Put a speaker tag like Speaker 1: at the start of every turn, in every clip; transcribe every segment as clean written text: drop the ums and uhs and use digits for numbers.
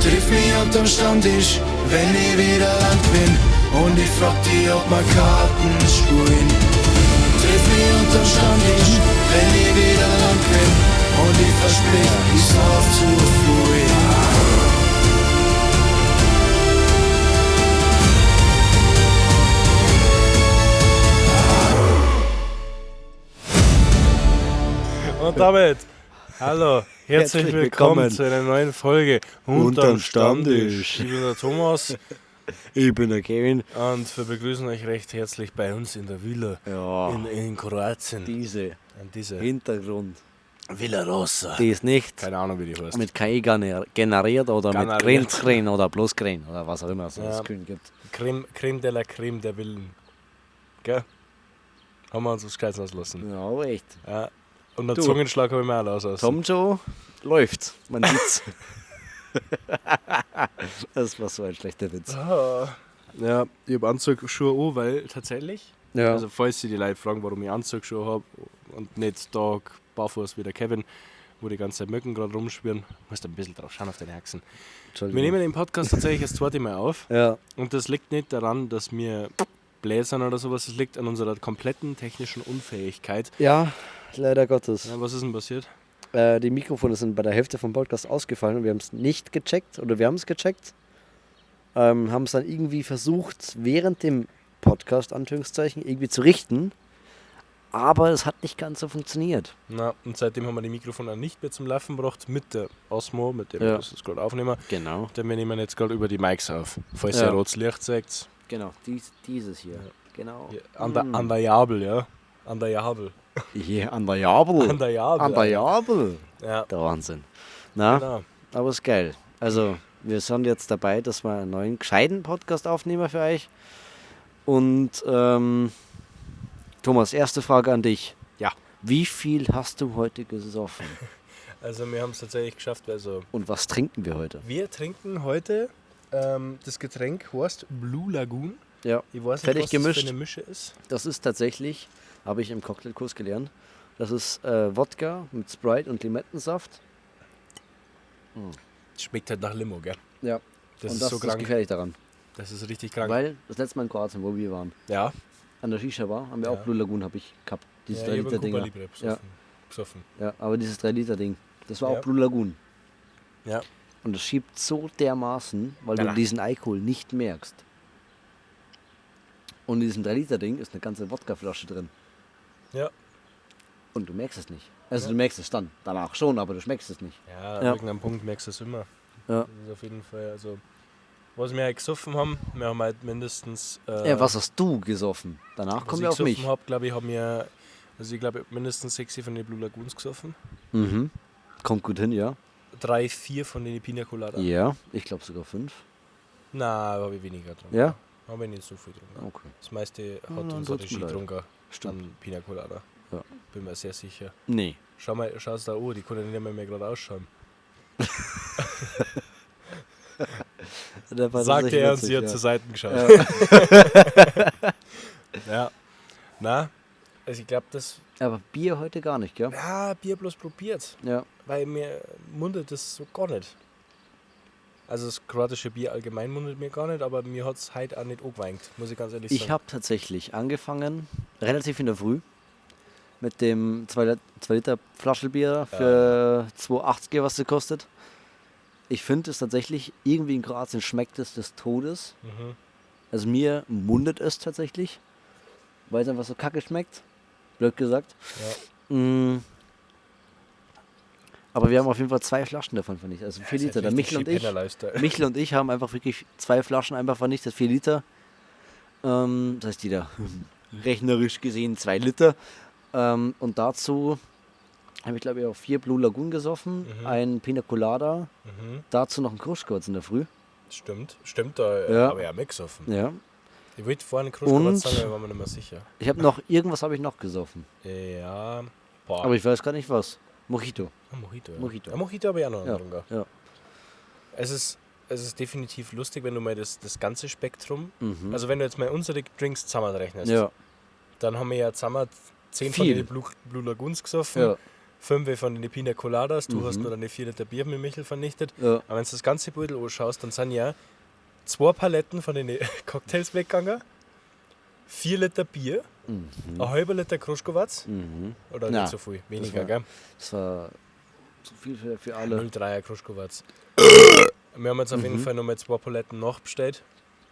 Speaker 1: Triff mich unterm Stammtisch, wenn ich wieder Land bin. Und ich frag die, ob wir Karten spielen. Triff mich unterm Stammtisch, wenn ich wieder Land bin. Und ich versprich, ich sauf zu früh.
Speaker 2: Und damit, hallo, herzlich
Speaker 3: Herzlich
Speaker 2: willkommen
Speaker 3: willkommen
Speaker 2: zu einer neuen Folge Unterm
Speaker 3: Unterm
Speaker 2: Stammtisch.
Speaker 3: Stammtisch.
Speaker 2: Ich bin der Thomas
Speaker 3: Ich bin der Kevin.
Speaker 2: und wir begrüßen euch recht herzlich bei uns in der Villa
Speaker 3: Ja,
Speaker 2: in Kroatien.
Speaker 3: diese
Speaker 2: An dieser
Speaker 3: Hintergrund,
Speaker 2: Villa Rosa.
Speaker 3: die ist nicht
Speaker 2: Keine Ahnung, wie die heißt.
Speaker 3: mit KI generiert oder mit
Speaker 2: Generiert.
Speaker 3: Greenscreen oder bloß Green oder was auch immer es
Speaker 2: Ja.
Speaker 3: ja. Grün gibt.
Speaker 2: Creme, Creme de la Creme der Villen. Gell? Haben wir uns was Gescheites auslassen.
Speaker 3: Ja, aber echt.
Speaker 2: Ja. Und einen
Speaker 3: Du.
Speaker 2: Zungenschlag habe ich mir auch auslassen.
Speaker 3: Tom Joe läuft, man sieht's. Das war so ein schlechter Witz.
Speaker 2: Ah. Ja, ich habe Anzugsschuhe an, weil tatsächlich,
Speaker 3: Ja.
Speaker 2: also falls Sie die Leute fragen, warum ich Anzugsschuhe habe und nicht da barfuß wie der Kevin, wo die ganze Zeit Mücken gerade rumschwirren, musst du ein bisschen drauf schauen auf deine Achsen. Wir nehmen den Podcast tatsächlich das zweite Mal auf
Speaker 3: Ja,
Speaker 2: und das liegt nicht daran, dass wir bläsern oder sowas, es liegt an unserer kompletten technischen Unfähigkeit.
Speaker 3: ja, leider Gottes.
Speaker 2: Ja, was ist denn passiert?
Speaker 3: Die Mikrofone sind bei der Hälfte vom Podcast ausgefallen und wir haben es nicht gecheckt oder wir haben es gecheckt. Haben es dann irgendwie versucht, während dem Podcast, Anführungszeichen, irgendwie zu richten. Aber es hat nicht ganz so funktioniert.
Speaker 2: Na, und seitdem haben wir die Mikrofone auch nicht mehr zum Laufen gebracht mit der Osmo, mit dem
Speaker 3: Ja.
Speaker 2: wir das jetzt gerade aufnehmen.
Speaker 3: Genau.
Speaker 2: Denn wir nehmen jetzt gerade über die Mics auf. Falls
Speaker 3: Ja.
Speaker 2: ihr rotes Licht seht.
Speaker 3: Genau, dieses hier. Genau.
Speaker 2: Ja, an der Jabel, ja. An der Jabel.
Speaker 3: Hier an der Jabel.
Speaker 2: An der Jabel.
Speaker 3: An der Jabel.
Speaker 2: Ja,
Speaker 3: Der Wahnsinn. Na,
Speaker 2: genau.
Speaker 3: aber ist geil. Also, wir sind jetzt dabei, dass wir einen neuen gescheiten Podcast aufnehmen für euch. Und Thomas, erste Frage an dich.
Speaker 2: Ja.
Speaker 3: Wie viel hast du heute gesoffen?
Speaker 2: Also wir haben es tatsächlich geschafft. Also
Speaker 3: Und was trinken wir heute?
Speaker 2: wir trinken heute das Getränk heißt Blue Lagoon.
Speaker 3: Ja.
Speaker 2: Ich weiß nicht,
Speaker 3: Fertig
Speaker 2: was
Speaker 3: gemischt.
Speaker 2: das für eine Mische ist.
Speaker 3: Das ist tatsächlich, habe ich im Cocktailkurs gelernt, das ist Wodka mit Sprite und Limettensaft.
Speaker 2: Schmeckt halt nach Limo, gell?
Speaker 3: Ja.
Speaker 2: Das
Speaker 3: und
Speaker 2: ist
Speaker 3: das
Speaker 2: so
Speaker 3: ist das
Speaker 2: krank.
Speaker 3: gefährlich daran.
Speaker 2: Das ist richtig krank.
Speaker 3: Weil das letzte Mal in Kroatien, wo wir waren,
Speaker 2: ja.
Speaker 3: an der Shisha-Bar, haben wir
Speaker 2: Ja.
Speaker 3: auch Blue Lagoon, habe ich gehabt. Dieses
Speaker 2: Ja, ich hab einen Cuba
Speaker 3: 3-Liter-Dinger.
Speaker 2: Libre besoffen.
Speaker 3: Ja.
Speaker 2: Besoffen.
Speaker 3: Ja, aber dieses 3-Liter-Ding, das war
Speaker 2: Ja.
Speaker 3: auch Blue Lagoon.
Speaker 2: Ja.
Speaker 3: Und das schiebt so dermaßen, weil
Speaker 2: Danach.
Speaker 3: du diesen Alkohol nicht merkst. Und in diesem 3-Liter-Ding ist eine ganze Wodkaflasche drin.
Speaker 2: Ja.
Speaker 3: Und du merkst es nicht. Also du merkst es dann, danach schon, aber du schmeckst es nicht.
Speaker 2: Ja, an
Speaker 3: Ja.
Speaker 2: irgendeinem Punkt merkst du es immer.
Speaker 3: Ja.
Speaker 2: Das ist auf jeden Fall, also was wir halt gesoffen haben, wir haben halt mindestens.
Speaker 3: Ja, was hast du gesoffen? Danach
Speaker 2: was
Speaker 3: kommen
Speaker 2: ich
Speaker 3: wir auf
Speaker 2: gesoffen
Speaker 3: mich.
Speaker 2: habe, glaube ich, haben wir, also ich glaube, ich hab mindestens 6 von den Blue Lagoons gesoffen.
Speaker 3: Mhm. Kommt gut hin, ja.
Speaker 2: 3, 4 von den Pina Colada.
Speaker 3: Ja, ich glaube sogar 5.
Speaker 2: Nein, habe ich weniger getrunken.
Speaker 3: Ja?
Speaker 2: Habe ich nicht so viel getrunken.
Speaker 3: Okay.
Speaker 2: Das meiste hat
Speaker 3: Ja, dann
Speaker 2: unsere
Speaker 3: tut's mir
Speaker 2: Regie
Speaker 3: leid.
Speaker 2: getrunken.
Speaker 3: Stimmt.
Speaker 2: An Pina Colada.
Speaker 3: Ja.
Speaker 2: Bin mir sehr sicher.
Speaker 3: Nee.
Speaker 2: Schau mal, schau's da an, die können nicht mehr, mehr gerade ausschauen.
Speaker 3: Der war
Speaker 2: Sagte
Speaker 3: tatsächlich
Speaker 2: er und
Speaker 3: witzig,
Speaker 2: sie hat
Speaker 3: ja.
Speaker 2: zur Seite geschaut.
Speaker 3: Ja.
Speaker 2: Ja. Na, also ich glaube, das.
Speaker 3: Aber Bier heute gar nicht, gell?
Speaker 2: Ja, Bier bloß probiert.
Speaker 3: Ja.
Speaker 2: Weil mir mundet das so gar nicht. Also das kroatische Bier allgemein mundet mir gar nicht, aber mir hat es heute auch nicht angeweint, muss ich ganz ehrlich
Speaker 3: Ich
Speaker 2: sagen.
Speaker 3: habe tatsächlich angefangen, relativ in der Früh, mit dem 2 Liter Flaschenbier für 2,80, was sie kostet. Ich finde es tatsächlich, irgendwie in Kroatien schmeckt es des Todes.
Speaker 2: Mhm.
Speaker 3: Also mir mundet es tatsächlich, weil es einfach so kacke schmeckt. Blöd gesagt.
Speaker 2: Ja.
Speaker 3: Mm. Aber wir haben auf jeden Fall zwei Flaschen davon vernichtet. Also 4
Speaker 2: Ist
Speaker 3: Liter.
Speaker 2: halt
Speaker 3: Der
Speaker 2: richtig
Speaker 3: Michel und ich.
Speaker 2: Penner-Lifestyle.
Speaker 3: Michel und ich haben einfach wirklich zwei Flaschen einfach vernichtet, 4 Liter. Das heißt, jeder rechnerisch gesehen 2 Liter. Und dazu habe ich, glaube ich, auch 4 Blue Lagoon gesoffen, ein Pina Colada, dazu noch ein Kruschkotz in der Früh.
Speaker 2: Stimmt, stimmt, da
Speaker 3: Ja.
Speaker 2: habe ich auch mitgesoffen.
Speaker 3: Ja.
Speaker 2: Ich wollte vorhin Kruschkowatz
Speaker 3: Und-
Speaker 2: sagen, aber ich war mir nicht mehr sicher.
Speaker 3: Ich habe noch, irgendwas habe ich noch gesoffen.
Speaker 2: Ja, boah.
Speaker 3: Aber ich weiß gar nicht was. Mojito.
Speaker 2: Ah, Mojito. Ja.
Speaker 3: Mojito.
Speaker 2: Ah, Mojito habe ich auch noch
Speaker 3: Ja.
Speaker 2: getrunken.
Speaker 3: Ja.
Speaker 2: Es ist definitiv lustig, wenn du mal das ganze Spektrum, also wenn du jetzt mal unsere Drinks zusammenrechnest,
Speaker 3: Ja.
Speaker 2: dann haben wir ja zusammen 10 von
Speaker 3: Viel.
Speaker 2: den Blue Lagoons gesoffen,
Speaker 3: Ja.
Speaker 2: 5 von den Pina Coladas, du hast nur deine 4 Liter Bier mit Michel vernichtet.
Speaker 3: Ja.
Speaker 2: Aber wenn du das ganze Beutel anschaust, dann sind ja 2 Paletten von den Cocktails weggegangen, 4 Liter Bier, ein halber Liter Kruschkowatz. Oder
Speaker 3: Na,
Speaker 2: nicht so viel, weniger,
Speaker 3: war-
Speaker 2: gell?
Speaker 3: Das war zu viel für alle.
Speaker 2: 0,3er Kruschkowatz. Wir haben jetzt auf jeden Fall nochmal 2 Paletten nachbestellt.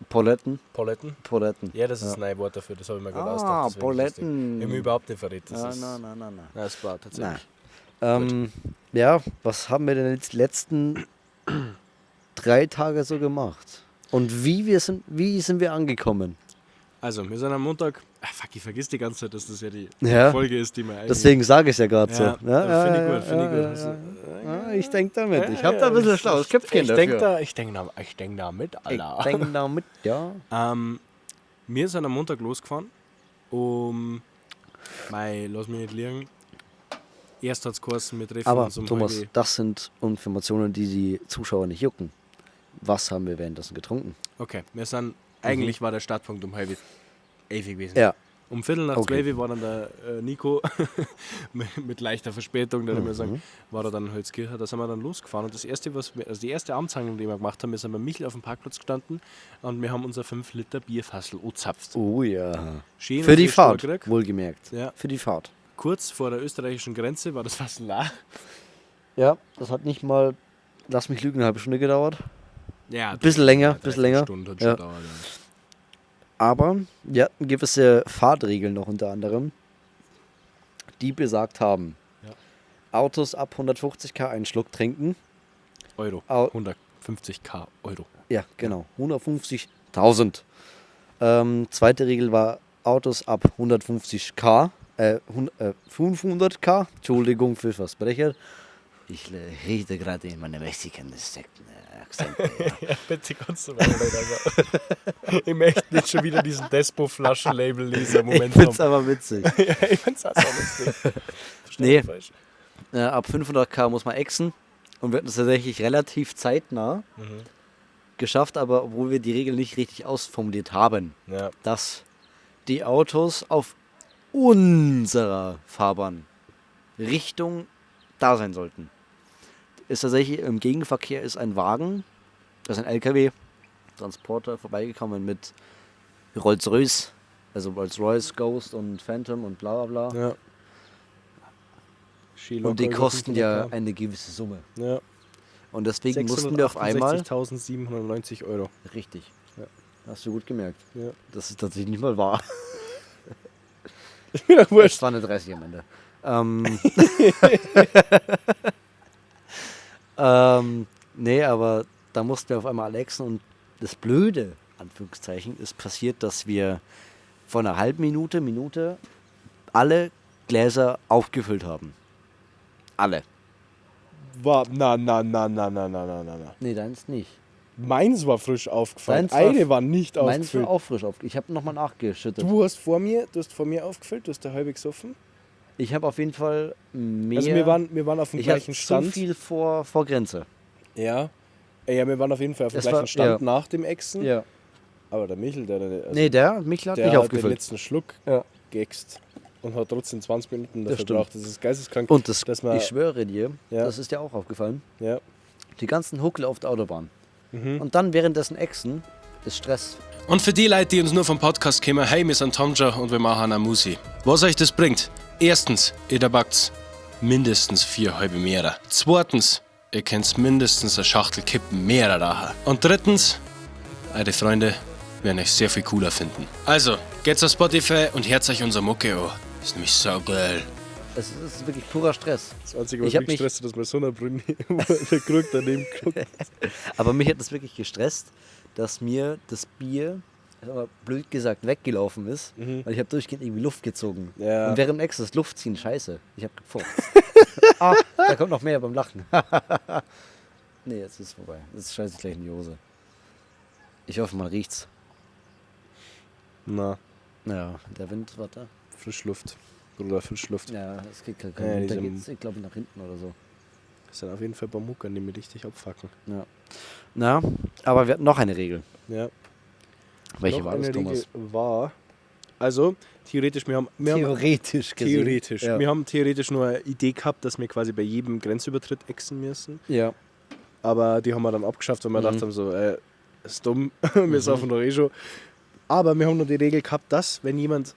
Speaker 3: Paletten?
Speaker 2: Paletten?
Speaker 3: Paletten.
Speaker 2: Ja, das ist ein neues Wort dafür, das habe ich mir gerade
Speaker 3: Ah,
Speaker 2: ausgedacht. Das ist wirklich lustig.
Speaker 3: Paletten.
Speaker 2: Ich habe mich überhaupt nicht verrät. Das
Speaker 3: Ah,
Speaker 2: ist,
Speaker 3: nein, nein, nein, nein.
Speaker 2: Nein, das war tatsächlich.
Speaker 3: Nein. Ja, was haben wir denn jetzt die letzten 3 Tage so gemacht? Und wie sind wir angekommen?
Speaker 2: Also, wir sind am Montag. Ah, fuck, ich vergiss die ganze Zeit, dass das ja die
Speaker 3: Ja.
Speaker 2: Folge ist, die wir eigentlich.
Speaker 3: Deswegen sage ich es ja gerade so.
Speaker 2: Ja,
Speaker 3: Ja,
Speaker 2: finde ich
Speaker 3: ja,
Speaker 2: gut, finde ich
Speaker 3: ja,
Speaker 2: gut.
Speaker 3: ja,
Speaker 2: Also,
Speaker 3: ja. Ja, ich denke damit. Ich habe da ein bisschen schlaues Köpfchen
Speaker 2: ich
Speaker 3: dafür.
Speaker 2: denk da, ich denk da mit, Alter.
Speaker 3: Ich denk da mit, ja.
Speaker 2: Wir sind am Montag losgefahren. Um. Mei, lass mich nicht liegen. Erst hat's geheißen, wir treffen
Speaker 3: Aber
Speaker 2: uns um
Speaker 3: Thomas,
Speaker 2: halb-
Speaker 3: das sind Informationen, die die Zuschauer nicht jucken. Was haben wir währenddessen getrunken?
Speaker 2: Okay, wir sind. Eigentlich war der Startpunkt um 10:30 gewesen.
Speaker 3: Ja.
Speaker 2: Um 12:15
Speaker 3: Okay.
Speaker 2: war dann der Nico mit leichter Verspätung, da würde ich mal sagen, war er dann in Holzkirche. Da sind wir dann losgefahren und das erste, was wir, also die erste Amtshandlung, die wir gemacht haben, wir sind bei Michel auf dem Parkplatz gestanden und wir haben unser 5 Liter Bierfassel angezapft.
Speaker 3: Oh ja.
Speaker 2: Schön
Speaker 3: Für
Speaker 2: und
Speaker 3: die
Speaker 2: frisch
Speaker 3: Fahrt,
Speaker 2: durchgekriegt.
Speaker 3: wohlgemerkt.
Speaker 2: Ja.
Speaker 3: Für die Fahrt.
Speaker 2: Kurz vor der österreichischen Grenze war das Fassel leer.
Speaker 3: Ja, das hat nicht mal, lass mich lügen, eine halbe Stunde gedauert.
Speaker 2: Ja,
Speaker 3: Ein bisschen länger, bisschen länger.
Speaker 2: Stunde hat
Speaker 3: Ja.
Speaker 2: schon gedauert, ja.
Speaker 3: Aber wir hatten gewisse Fahrtregeln noch unter anderem, die besagt haben,
Speaker 2: Ja.
Speaker 3: Autos ab 150k einen Schluck trinken.
Speaker 2: Euro.
Speaker 3: Au-
Speaker 2: 150k Euro.
Speaker 3: Ja, genau, 150.000. Zweite Regel war Autos ab 150k, 500k, Entschuldigung für Versprecher. Ich rede gerade in meinem Mexican-Akzent.
Speaker 2: Ja, bitte kannst du weiter. Ich möchte nicht schon wieder diesen Despo-Flaschen-Label lesen.
Speaker 3: Ich
Speaker 2: Moment.
Speaker 3: find's aber witzig.
Speaker 2: Ja, ich find's auch so lustig. Versteh
Speaker 3: Nee.
Speaker 2: mich falsch.
Speaker 3: Ab 500k muss man exen. Und wir hatten es tatsächlich relativ zeitnah geschafft, aber obwohl wir die Regel nicht richtig ausformuliert haben,
Speaker 2: Ja.
Speaker 3: dass die Autos auf unserer Fahrbahn Richtung da sein sollten. Ist tatsächlich im Gegenverkehr ist ein Wagen, das ist ein LKW, Transporter vorbeigekommen mit Rolls-Royce, also Rolls-Royce, Ghost und Phantom und bla bla bla.
Speaker 2: Ja. Schön
Speaker 3: Und die
Speaker 2: locker über
Speaker 3: kosten ja
Speaker 2: 500K.
Speaker 3: eine gewisse Summe.
Speaker 2: Ja.
Speaker 3: Und deswegen mussten wir auf einmal.
Speaker 2: 668.790 Euro.
Speaker 3: Richtig.
Speaker 2: Ja.
Speaker 3: Hast du gut gemerkt.
Speaker 2: Ja.
Speaker 3: Das ist tatsächlich nicht mal wahr.
Speaker 2: Ist mir doch wurscht.
Speaker 3: Es war eine 30 am Ende. Nee, aber da mussten wir auf einmal Alexen und das Blöde, Anführungszeichen, ist passiert, dass wir vor einer halben Minute alle Gläser aufgefüllt haben. Alle.
Speaker 2: War, na, na, na, na, na, na, na, na, na.
Speaker 3: Nee, deins nicht.
Speaker 2: Meins war frisch aufgefallen.
Speaker 3: Deins war-
Speaker 2: Eine war nicht
Speaker 3: Meins
Speaker 2: aufgefüllt.
Speaker 3: war auch frisch aufgefüllt. Ich habe nochmal nachgeschüttet.
Speaker 2: Du hast vor mir, aufgefüllt, du hast da halb gesoffen.
Speaker 3: Ich habe auf jeden Fall mehr.
Speaker 2: Also wir waren auf dem
Speaker 3: ich hab
Speaker 2: gleichen Stand.
Speaker 3: zu viel vor Grenze.
Speaker 2: Ja. Ja, wir waren auf jeden Fall auf dem
Speaker 3: Es
Speaker 2: gleichen
Speaker 3: war-
Speaker 2: Stand
Speaker 3: ja.
Speaker 2: nach dem Exen.
Speaker 3: Ja.
Speaker 2: Aber der Michel, der, also
Speaker 3: Nee, der Michel hat
Speaker 2: der
Speaker 3: nicht
Speaker 2: hat den
Speaker 3: aufgefüllt.
Speaker 2: letzten Schluck
Speaker 3: Ja.
Speaker 2: geäxt und hat trotzdem 20 Minuten dafür
Speaker 3: stimmt.
Speaker 2: gebraucht. Das ist geisteskrank.
Speaker 3: Und das,
Speaker 2: dass man,
Speaker 3: ich schwöre dir,
Speaker 2: Ja.
Speaker 3: das ist dir auch aufgefallen,
Speaker 2: ja,
Speaker 3: die ganzen Huckel auf der Autobahn. Und dann währenddessen Exen ist Stress.
Speaker 2: Und für die Leute, die uns nur vom Podcast kommen, hey, wir sind Tomja und wir machen eine Musi. Was euch das bringt? Erstens, ihr da backt mindestens 4 halbe Meter. Zweitens, ihr könnt mindestens eine Schachtel Kippen mehr rauchen. Und drittens, eure Freunde werden euch sehr viel cooler finden. Also, geht's auf Spotify und hört euch unser Mucke an. Ist nämlich so geil.
Speaker 3: Es ist wirklich purer Stress.
Speaker 2: Das Einzige, was
Speaker 3: Ich hab
Speaker 2: mich
Speaker 3: mich-
Speaker 2: gestresst hat, dass mein Sonnenbrille der Krug daneben guckt.
Speaker 3: Aber mich hat das wirklich gestresst, dass mir das Bier, aber blöd gesagt, weggelaufen ist, weil ich habe durchgehend irgendwie Luft gezogen.
Speaker 2: Ja.
Speaker 3: Und während dem Exen ist Luft ziehen scheiße. Ich habe gefurzt. Ah, da kommt noch mehr beim Lachen. Nee, jetzt ist es vorbei. Jetzt scheiße ich gleich in die Hose. Ich hoffe, man riecht's.
Speaker 2: Na,
Speaker 3: Ja, der Wind, warte.
Speaker 2: Frischluft. Bruder, Frischluft.
Speaker 3: Ja, es geht kein
Speaker 2: Ja,
Speaker 3: Wind. Da
Speaker 2: diesem-
Speaker 3: geht's, ich glaube, nach hinten oder so.
Speaker 2: Das sind auf jeden Fall Bamuckern, die mir richtig abfacken.
Speaker 3: Ja. Na, aber wir hatten noch eine Regel.
Speaker 2: Ja.
Speaker 3: Welche
Speaker 2: Noch
Speaker 3: war das,
Speaker 2: eine
Speaker 3: Thomas?
Speaker 2: Regel war, Also, theoretisch, wir haben
Speaker 3: Theoretisch gesehen.
Speaker 2: theoretisch,
Speaker 3: Ja.
Speaker 2: wir haben theoretisch nur eine Idee gehabt, dass wir quasi bei jedem Grenzübertritt exen müssen.
Speaker 3: Ja.
Speaker 2: Aber die haben wir dann abgeschafft, weil wir
Speaker 3: Mhm.
Speaker 2: gedacht haben, so, ist dumm, wir saufen doch eh schon. Aber wir haben noch die Regel gehabt, dass, wenn jemand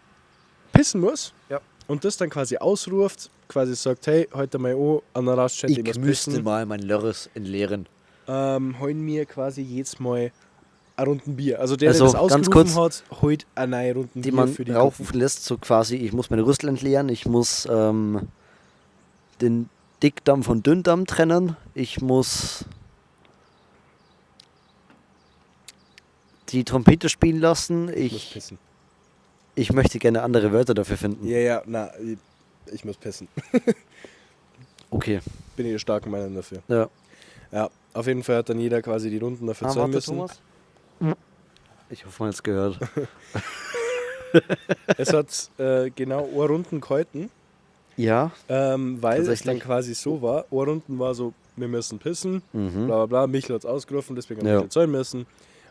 Speaker 2: pissen muss
Speaker 3: Ja.
Speaker 2: und das dann quasi ausruft, quasi sagt, hey, heute mal an der Raststätte,
Speaker 3: Ich
Speaker 2: muss
Speaker 3: müsste
Speaker 2: pissen,
Speaker 3: mal mein Lörres entleeren.
Speaker 2: holen wir quasi jedes Mal eine Runden Bier. Also der,
Speaker 3: Also,
Speaker 2: der das
Speaker 3: ganz
Speaker 2: ausgerufen
Speaker 3: kurz,
Speaker 2: hat, holt eine neue Runden
Speaker 3: Die
Speaker 2: Bier
Speaker 3: man
Speaker 2: für die Gruppe.
Speaker 3: raufrufen lässt, so quasi, ich muss meine Rüstel entleeren, ich muss den Dickdarm von Dünndarm trennen, ich muss die Trompete spielen lassen,
Speaker 2: Ich muss
Speaker 3: ich,
Speaker 2: pissen.
Speaker 3: ich möchte gerne andere Wörter dafür finden.
Speaker 2: Ja, ja, na, ich muss pissen.
Speaker 3: Okay.
Speaker 2: Bin ich der starken Meinung dafür.
Speaker 3: Ja.
Speaker 2: Ja, auf jeden Fall hat dann jeder quasi die Runden dafür
Speaker 3: Ah,
Speaker 2: zahlen
Speaker 3: warte,
Speaker 2: müssen.
Speaker 3: Thomas. Ich hoffe, man hat es gehört.
Speaker 2: Es hat genau eine Runden gehalten,
Speaker 3: Ja.
Speaker 2: weil es dann
Speaker 3: Tatsächlich.
Speaker 2: quasi so war. Eine Runden war so, wir müssen pissen,
Speaker 3: Mhm.
Speaker 2: bla bla bla. Michel hat es ausgerufen, deswegen haben
Speaker 3: Ja.
Speaker 2: wir Michel zahlen müssen.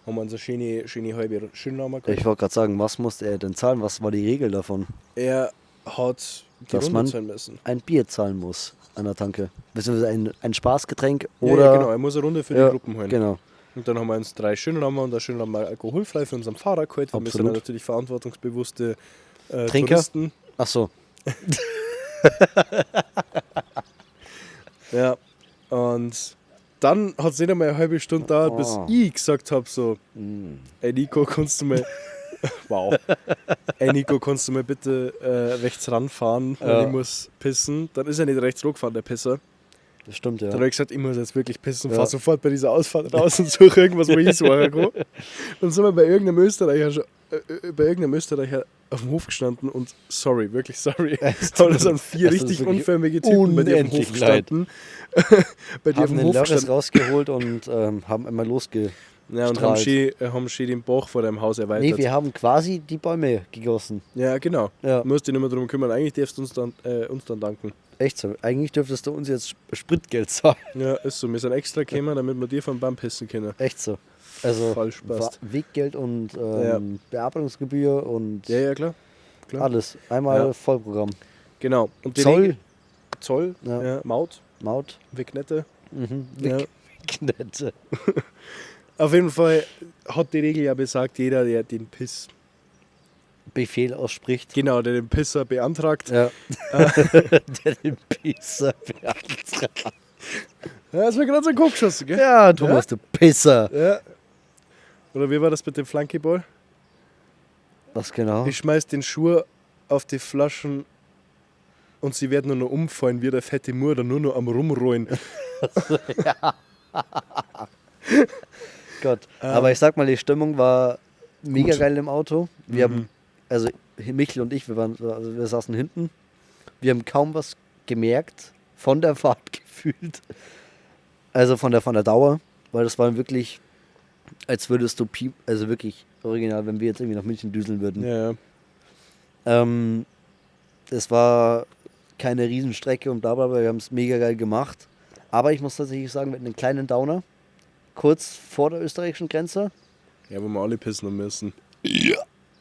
Speaker 2: Haben wir uns eine schöne, schöne halbe Schönlaumer geholt.
Speaker 3: Ich wollte gerade sagen, was musste er denn zahlen? Was war die Regel davon?
Speaker 2: Er hat die
Speaker 3: Dass
Speaker 2: Runde
Speaker 3: man-
Speaker 2: zahlen müssen.
Speaker 3: Ein Bier zahlen muss an der Tanke. Beziehungsweise ein Spaßgetränk
Speaker 2: Ja,
Speaker 3: oder.
Speaker 2: ja, genau, er muss eine Runde für
Speaker 3: Ja,
Speaker 2: die Gruppen holen.
Speaker 3: Genau.
Speaker 2: Und dann haben wir uns drei Schönrammer und ein Schönrammer alkoholfrei für unseren Fahrer geholt. weil Wir sind ja
Speaker 3: Absolut.
Speaker 2: natürlich verantwortungsbewusste
Speaker 3: Trinker?
Speaker 2: Touristen.
Speaker 3: Ach so.
Speaker 2: Ja. Und dann hat es nicht einmal eine halbe Stunde gedauert, bis
Speaker 3: Oh.
Speaker 2: ich gesagt habe: so, ey Nico, kannst du mal. Wow. Ey Nico, kannst du mal bitte rechts ranfahren, weil
Speaker 3: Ja.
Speaker 2: ich muss pissen. Dann ist er nicht rechts hochgefahren, der Pisser.
Speaker 3: Das stimmt, ja.
Speaker 2: Dann habe ich gesagt, ich muss jetzt wirklich pissen,
Speaker 3: Ja.
Speaker 2: fahr sofort bei dieser Ausfahrt raus und suche irgendwas, wo ich suchen kann. Dann sind wir bei irgendeinem Österreicher, schon- bei irgendeinem Österreicher auf dem Hof gestanden und sorry, wirklich sorry. Aber das sind vier
Speaker 3: es ist
Speaker 2: richtig
Speaker 3: wirklich
Speaker 2: unförmige Typen bei dir auf dem Hof
Speaker 3: unendlich leid.
Speaker 2: gestanden. Bei dir auf
Speaker 3: Haben
Speaker 2: dem
Speaker 3: den
Speaker 2: Hof
Speaker 3: Lörres
Speaker 2: gestanden.
Speaker 3: rausgeholt und haben einmal losge.
Speaker 2: Ja, und haben
Speaker 3: strahlt.
Speaker 2: schön den Bach vor deinem Haus erweitert.
Speaker 3: Nee, wir haben quasi die Bäume gegossen.
Speaker 2: ja, genau.
Speaker 3: Ja.
Speaker 2: Du musst dich nicht mehr drum kümmern. Eigentlich darfst du uns dann danken.
Speaker 3: Echt so. Eigentlich dürftest du uns jetzt Spritgeld zahlen.
Speaker 2: Ja, ist so. Wir sind extra gekommen, damit wir dir vom Baum pissen können.
Speaker 3: Echt so. Also
Speaker 2: Voll Spaß.
Speaker 3: Weggeld und
Speaker 2: Ja.
Speaker 3: Bearbeitungsgebühr und
Speaker 2: Ja, ja, klar. klar.
Speaker 3: alles. Einmal
Speaker 2: Ja.
Speaker 3: Vollprogramm.
Speaker 2: Genau. Und die
Speaker 3: Zoll,
Speaker 2: Regel- Zoll,
Speaker 3: Ja.
Speaker 2: ja. Maut,
Speaker 3: Maut,
Speaker 2: Vignette.
Speaker 3: mhm.
Speaker 2: Ja.
Speaker 3: Knette.
Speaker 2: Auf jeden Fall hat die Regel ja besagt, jeder, der den Piss,
Speaker 3: Befehl ausspricht.
Speaker 2: genau, der den Pisser beantragt.
Speaker 3: Ja. Der den Pisser beantragt.
Speaker 2: Ja, ist mir gerade so in den Kopf geschossen, gell?
Speaker 3: Ja, Thomas, du Pisser.
Speaker 2: Ja. Oder wie war das mit dem Flunkyball?
Speaker 3: Was genau?
Speaker 2: Ich schmeiß den Schuh auf die Flaschen und sie werden nur noch umfallen, wie der fette Murder, nur noch am Rumrollen.
Speaker 3: Gott. Aber ich sag mal, die Stimmung war mega
Speaker 2: Gut.
Speaker 3: geil im Auto. Wir
Speaker 2: Mhm.
Speaker 3: haben, also Michel und ich, wir waren, also wir saßen hinten. Wir haben kaum was gemerkt von der Fahrt gefühlt. Also von der Dauer, weil das war wirklich, als würdest du piep, also wirklich original, wenn wir jetzt irgendwie nach München düseln würden.
Speaker 2: Ja, ja.
Speaker 3: Es war keine Riesenstrecke und bla bla bla, wir haben es mega geil gemacht. Aber ich muss tatsächlich sagen, wir hatten einen kleinen Downer, kurz vor der österreichischen Grenze.
Speaker 2: Ja, wo wir alle pissen haben müssen. Ja.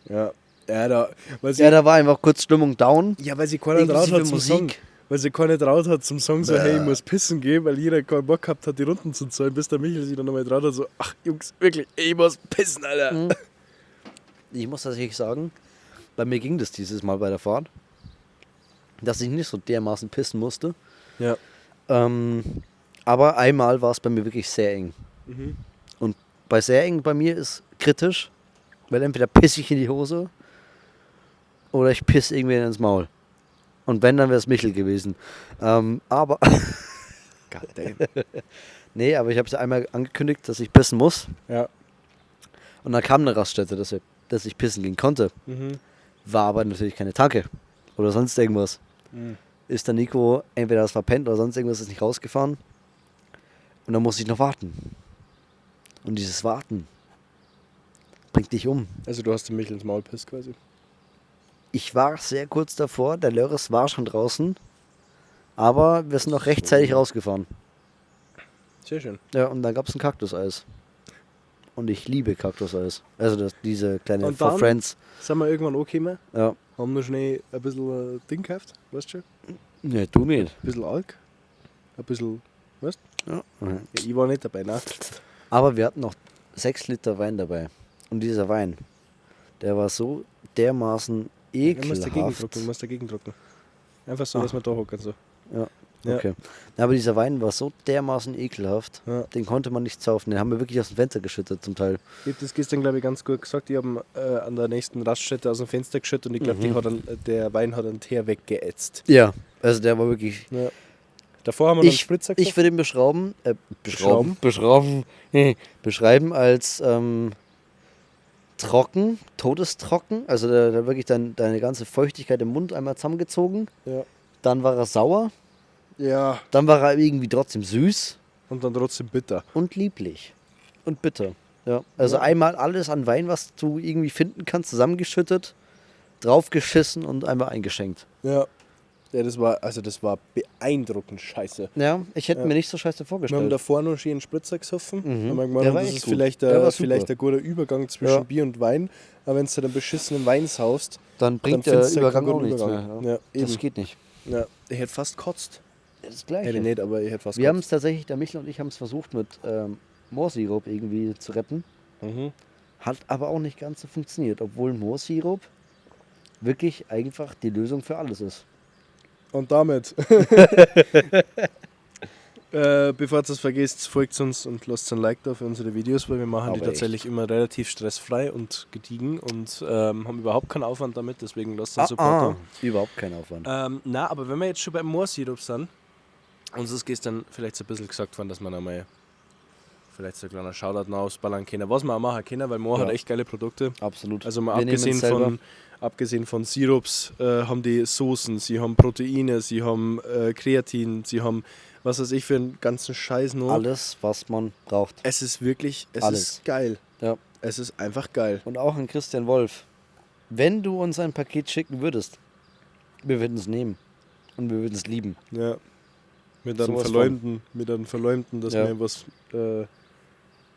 Speaker 2: Ja, ja da, weil sie,
Speaker 3: Ja, da war einfach kurz Stimmung down.
Speaker 2: ja, weil sie keiner traut
Speaker 3: Inklusive
Speaker 2: hat zum Song.
Speaker 3: Musik.
Speaker 2: Weil sie keiner traut hat zum Song so, hey, ich muss pissen gehen, weil jeder keinen Bock gehabt hat, die Runden zu zahlen, bis der Michel sich dann nochmal traut hat, so, ach Jungs, wirklich, ich muss pissen, Alter.
Speaker 3: Mhm. Ich muss tatsächlich sagen, bei mir ging das dieses Mal bei der Fahrt, dass ich nicht so dermaßen pissen musste.
Speaker 2: Ja.
Speaker 3: Aber einmal war es bei mir wirklich sehr eng.
Speaker 2: Mhm.
Speaker 3: Und bei sehr eng bei mir ist kritisch, weil entweder pisse ich in die Hose oder ich pisse irgendwen ins Maul. Und wenn, dann wäre es Michel gewesen. Aber,
Speaker 2: God damn.
Speaker 3: nee, aber ich habe es einmal angekündigt, dass ich pissen muss.
Speaker 2: Ja.
Speaker 3: Und dann kam eine Raststätte, dass ich pissen gehen konnte.
Speaker 2: Mhm.
Speaker 3: War aber natürlich keine Tanke oder sonst irgendwas.
Speaker 2: Mhm.
Speaker 3: Ist der Nico entweder das verpennt oder sonst irgendwas, ist nicht rausgefahren. Und dann musste ich noch warten. Und dieses Warten bringt dich um.
Speaker 2: Also du hast dem Michel ins Maul pisst quasi.
Speaker 3: Ich war sehr kurz davor, der Lörres war schon draußen, aber wir sind noch rechtzeitig rausgefahren.
Speaker 2: Sehr schön.
Speaker 3: Ja, und dann gab es ein Kaktuseis. Und ich liebe Kaktuseis. Also diese kleine
Speaker 2: Und
Speaker 3: For
Speaker 2: dann-
Speaker 3: Friends.
Speaker 2: Sind wir irgendwann angekommen,
Speaker 3: Ja.
Speaker 2: haben noch schnell ein bisschen Ding gekauft, weißt du schon?
Speaker 3: Ne, du nicht.
Speaker 2: Ein bisschen Alk, ein bisschen, weißt
Speaker 3: Ja.
Speaker 2: du? Ja, ich war nicht dabei, nein.
Speaker 3: Aber wir hatten noch 6 Liter Wein dabei. Und dieser Wein, der war so dermaßen
Speaker 2: Ich muss dagegen
Speaker 3: ekelhaft.
Speaker 2: drucken, muss dagegen drucken. Einfach so, dass wir da hocken. So.
Speaker 3: Ja.
Speaker 2: Ja.
Speaker 3: Okay. Aber dieser Wein war so dermaßen ekelhaft,
Speaker 2: Ja.
Speaker 3: den konnte man nicht saufen. Den haben wir wirklich aus dem Fenster geschüttet zum Teil.
Speaker 2: Ich habe das gestern, glaube ich, ganz gut gesagt. Ich habe an der nächsten Raststätte aus dem Fenster geschüttet und ich glaube, der Wein hat einen Teer weggeätzt.
Speaker 3: Ja. Also der war wirklich.
Speaker 2: Ja. Davor haben wir noch einen
Speaker 3: Ich,
Speaker 2: Spritzer
Speaker 3: ich würde ihn beschrauben, beschreiben als trocken, todestrocken. Also der hat wirklich deine ganze Feuchtigkeit im Mund einmal zusammengezogen.
Speaker 2: Ja.
Speaker 3: Dann war er sauer.
Speaker 2: Ja.
Speaker 3: Dann war er irgendwie trotzdem süß
Speaker 2: Und dann trotzdem bitter.
Speaker 3: und lieblich. Und bitter. Ja. Also einmal alles an Wein, was du irgendwie finden kannst, zusammengeschüttet, draufgeschissen und einmal eingeschenkt.
Speaker 2: Ja. Ja, das war beeindruckend scheiße.
Speaker 3: Ja, ich hätte mir nicht so scheiße
Speaker 2: Wir haben
Speaker 3: vorgestellt.
Speaker 2: davor noch schön einen Spritzer gesoffen. Haben wir gemeint,
Speaker 3: Der war
Speaker 2: das
Speaker 3: echt
Speaker 2: ist
Speaker 3: gut.
Speaker 2: vielleicht
Speaker 3: Der war super.
Speaker 2: vielleicht ein guter Übergang zwischen
Speaker 3: Ja.
Speaker 2: Bier und Wein. Aber wenn du dann beschissenen Wein saufst,
Speaker 3: Dann bringt
Speaker 2: dann
Speaker 3: der
Speaker 2: findest du
Speaker 3: Übergang
Speaker 2: keinen
Speaker 3: auch
Speaker 2: guten
Speaker 3: nichts
Speaker 2: Übergang.
Speaker 3: mehr.
Speaker 2: Ja,
Speaker 3: Das
Speaker 2: eben.
Speaker 3: geht nicht.
Speaker 2: Ja, ich hätte fast kotzt.
Speaker 3: Das Gleiche.
Speaker 2: Hätte ich nicht, aber ich hätte fast
Speaker 3: Wir haben
Speaker 2: kotzt.
Speaker 3: es tatsächlich, der Michel und ich haben es versucht mit Moorsirup irgendwie zu retten.
Speaker 2: Mhm.
Speaker 3: Hat aber auch nicht ganz so funktioniert, obwohl Moorsirup wirklich einfach die Lösung für alles ist.
Speaker 2: Und damit, bevor ihr es vergesst, folgt uns und lasst ein Like da für unsere Videos, weil wir machen die
Speaker 3: Aber
Speaker 2: tatsächlich immer relativ stressfrei und gediegen und haben überhaupt keinen Aufwand damit, deswegen lasst uns Support da.
Speaker 3: Überhaupt kein Aufwand.
Speaker 2: Na, aber wenn wir jetzt schon beim Moorsirup sind, uns ist gestern vielleicht so ein bisschen gesagt worden, dass man einmal vielleicht so ein kleiner Shoutout noch ausballern können, was wir auch machen können, weil Moor
Speaker 3: Ja.
Speaker 2: hat echt geile Produkte.
Speaker 3: Absolut.
Speaker 2: Also mal
Speaker 3: Wir nehmen
Speaker 2: abgesehen
Speaker 3: es selber.
Speaker 2: abgesehen von Sirups haben die Soßen, sie haben Proteine, sie haben Kreatin, sie haben was weiß ich für einen ganzen Scheiß noch.
Speaker 3: Alles, was man braucht.
Speaker 2: Es ist wirklich, es
Speaker 3: Alles.
Speaker 2: ist geil.
Speaker 3: Ja.
Speaker 2: Es ist einfach geil.
Speaker 3: Und auch an Christian Wolf. Wenn du uns ein Paket schicken würdest, wir würden es nehmen. Und wir würden es lieben.
Speaker 2: Ja. Mit einem
Speaker 3: Sowas von.
Speaker 2: Verleumden, mit einem Verleumden, dass
Speaker 3: Ja.
Speaker 2: wir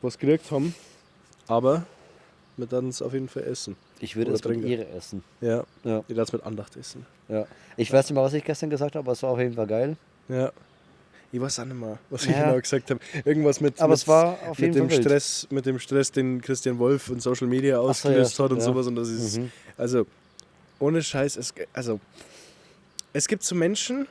Speaker 2: was gekriegt haben. Aber wir werden es auf jeden Fall essen.
Speaker 3: Ich würde
Speaker 2: Oder
Speaker 3: es mit
Speaker 2: trinken.
Speaker 3: Ehre essen.
Speaker 2: Ja.
Speaker 3: Ja.
Speaker 2: Ich werde es mit Andacht essen.
Speaker 3: Ja. Ich weiß nicht mal, was ich gestern gesagt habe, aber es war auf jeden Fall geil.
Speaker 2: Ja. Ich weiß auch nicht mehr, was ich
Speaker 3: Ja.
Speaker 2: genau gesagt habe. Irgendwas mit,
Speaker 3: Aber
Speaker 2: mit,
Speaker 3: es war auf jeden
Speaker 2: mit dem
Speaker 3: Fall wild.
Speaker 2: Stress, mit dem Stress, den Christian Wolf in Social Media
Speaker 3: Ach so,
Speaker 2: ausgelöst
Speaker 3: ja.
Speaker 2: hat und
Speaker 3: Ja.
Speaker 2: sowas. Und das ist,
Speaker 3: Mhm.
Speaker 2: also, ohne Scheiß, es gibt so Menschen,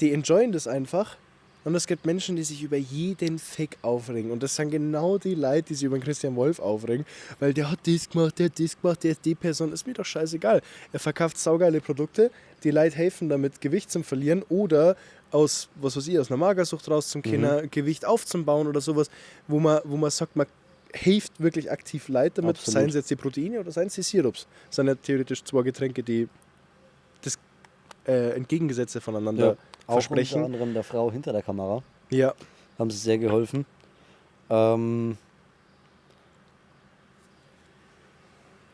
Speaker 2: die enjoyen das einfach. Und es gibt Menschen, die sich über jeden Fick aufregen. Und das sind genau die Leute, die sich über den Christian Wolf aufregen, weil der hat dies gemacht, der hat dies gemacht, der ist die Person. Ist mir doch scheißegal. Er verkauft saugeile Produkte, die Leute helfen damit, Gewicht zu verlieren oder aus, was weiß ich, aus einer Magersucht rauszukommen, Gewicht aufzubauen oder sowas, wo man sagt, man hilft wirklich aktiv Leute damit,
Speaker 3: Absolut.
Speaker 2: seien es jetzt die Proteine oder seien es die Sirups. Das sind ja theoretisch zwei Getränke, die das Entgegengesetzte voneinander
Speaker 3: Ja. Auch
Speaker 2: versprechen.
Speaker 3: unter anderem der Frau hinter der Kamera
Speaker 2: Ja,
Speaker 3: haben sie sehr geholfen.